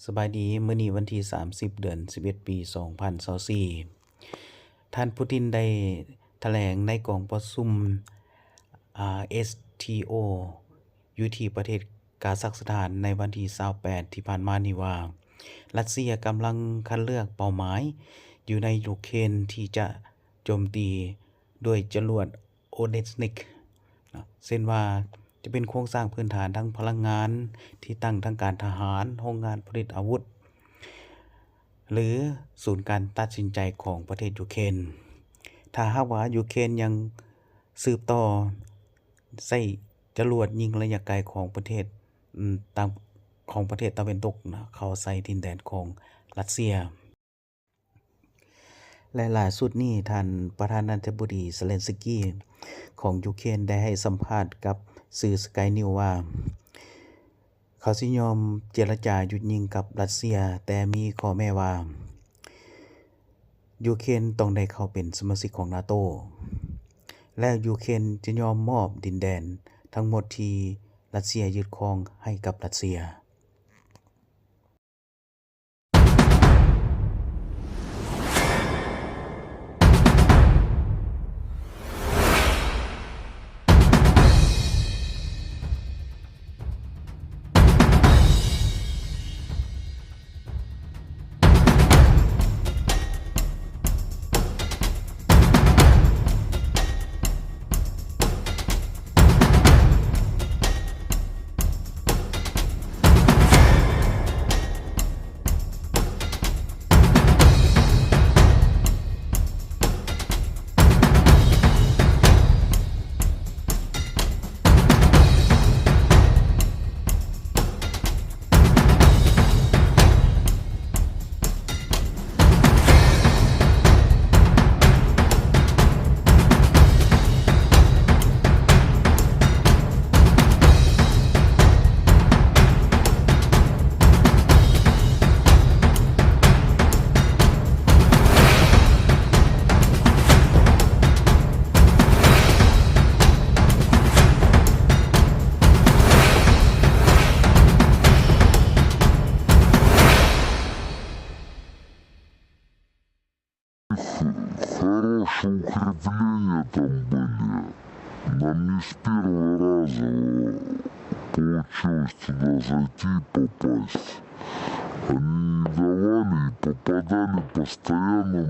ສະບາຍດີ, ມື້ນີ້ວັນທີສາມສິບ ເດືອນສິບເອັດ ປີສອງພັນຊາວສີ່ ທ່ານປູຕິນໄດ້ຖະແຫຼງໃນກອງປະຊຸມ ອາ ເອສທີໂອ ຢູ່ທີ່ປະເທດກາຊັກສະຖານໃນວັນທີຊາວແປດ ທີ່ຜ່ານມານີ້ວ່າ ຣັດເຊຍກຳລັງຄັດເລືອກເປົ້າໝາຍຢູ່ໃນຢູເຄນທີ່ຈະໂຈມຕີດ້ວຍຈະຫຼວດ ໂອເນັດສະນິກ ເຊັ່ນວ່າຈະເປັນໂຄງສ້າງພື້ນຖານທາງພະລັງງານ, ທີ່ຕັ້ງທາງການທະຫານ, ໂຮງງານຜະລິດອາວຸດ ຫຼື ສູນການຕັດສິນໃຈຂອງປະເທດຢູເຄນ. ຖ້າຫາກວ່າຢູເຄນຍັງສືບຕໍ່ໃຊ້ຈະຫຼວດຍິງໄລຍະໄກຂອງປະເທດ ອາ ຕາມ ຂອງປະເທດຕາເວັນຕົກນະ ເຂົ້າໃສ່ດິນແດນຂອງຣັດເຊຍ. ແລະ ຫຼ້າສຸດນີ້ ທ່ານປະທານາທິບໍດີ ເຊເລັນສະກີ ຂອງຢູເຄນ ໄດ້ໃຫ້ສຳພາດກັບສື່ Sky News ວ່າ ເຂົາຊິຍອມເຈລະຈາຢຸດຍິງກັບຣັດເຊຍ, ແຕ່ມີຂໍ້ແມ້ວ່າ ຢູເຄນຕ້ອງໄດ້ເຂົ້າເປັນສະມາຊິກຂອງນາໂຕ ແລະ ຢູເຄນຈະຍອມມອບດິນແດນທັງໝົດທີ່ຣັດເຊຍຍຶດຄອງໃຫ້ກັບຣັດເຊຍ. Хорошие укрепления там были. Нам не с первого раза получилось туда зайти и попасть. Они не давали и попадали постоянно.